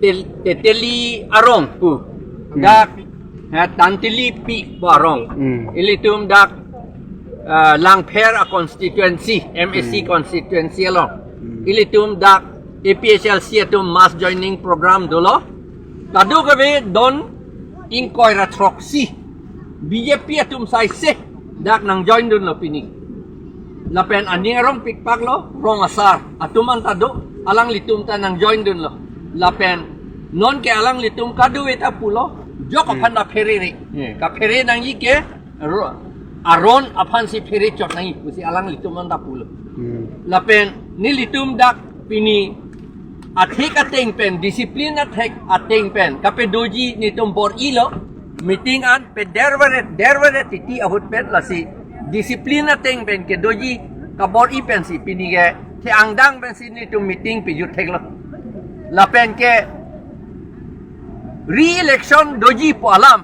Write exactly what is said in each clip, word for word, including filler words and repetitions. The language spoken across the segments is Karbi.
Tel- Teteli arong pu. Hmm. Dak, eh, Tanteli pi pu arong. Hmm. Ilitum dak, eh, Langpher a constituency, M A C, hmm, constituency along. Hmm. Ilitum dak A P H L C atum mass joining program dolo. Kadokave don ingkoi ra throksi B J P atum saise dak nangjoin dunlo pini. Lapen aning arong pikpaklo, rong asar atum anta do, alanglitum ta nangjoin dunlo. Lapen nonke alanglitum kadokave ta pulo, jok, hmm, aphan ta pherere. Hmm. Kaphere nangji ke ro- aron aphansi phere chot nangji pusi alanglitum anta pulo. Hmm. Lapen nelitum dak pini athek ateng pen, discipline athek ateng pen kapedoji netum bor-ilo, meeting an peder varet, der varet titi ahut pen, lasi discipline ateng pen kedoji kabor-i pensi pini ke the-angdang pensi netum meeting pejut theklo. Lapen ke re-election doji pu alam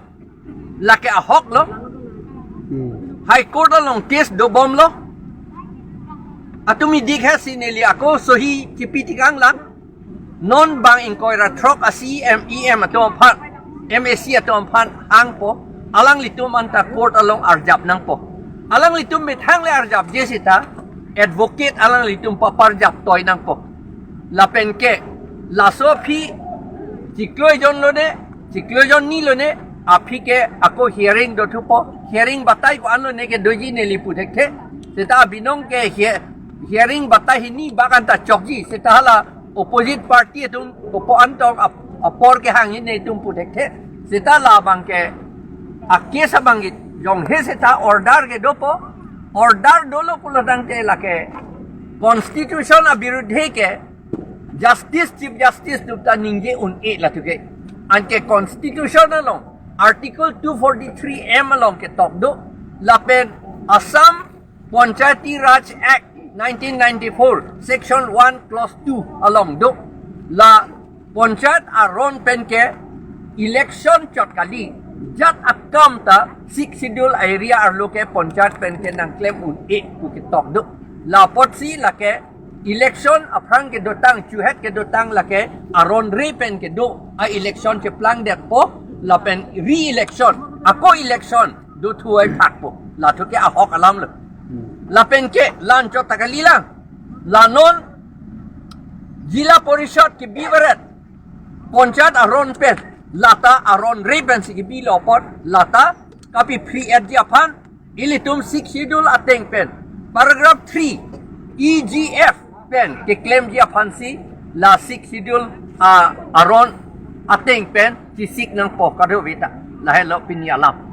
lake ahoklo. Hmm. High Court along case dobomlo. Atumi dikhe si neli ako sohi chipi tikang lang. Non bang ingkoi ra throk a C E M, E M atum aphan, M A C atum aphan hangpo, alanglitum anta court along arjap nangpo. Alanglitum methang le arjapje seta advocate alanglitum paparjap toi nangpo. Lapen ke laso aphi chiklo ejon lone, chiklo ejon ni lone, aphi ke ako hearing dothupo, hearing batai ko-an lone kedoji neli pu thekthe. Seta abinong ke he- hearing batai hini bak anta chokji, seta hala opposite party atum kopo-an tong ap- apor kehang hini netum pu thekthe. Seta labang ke a case abang ke jonghe seta order ke dopo, order dolo pulo tangte lake constitution abirudhe ke Justice, Chief Justice atum ta ningje un-e latum ke. Anke constitution along Article two forty-three M along ketok do, lapen Assam Panchayati Raj Act nineteen ninety-four, Section one, Clause two along do. La panchayat aron pen ke election chot kali, jat akam ta Sixth Schedule area arlo ke panchayat pen ke nangklem un-e pu ketok do. La apotsi lake election aphrang kedotang, chuhet kedotang lake aron re pen kedo, a election cheplangdetpo, lapen re-election, ako election dothu ai phakpo. Latum ke ahok alam lo. Hmm. Lapen ke la-anchot ta kalilang. La non Zilla Parishad kebi varet, panchayat aron pen, lata aron re pensi kebilo apot, lata kapiphri-etji aphan, ilitum Sixth Schedule ateng pen, paragraph three, E G F pen keklemji aphansi, la Sixth Schedule a aron ateng pen chesik nangpo kadokave ta. Lahelo pini alam.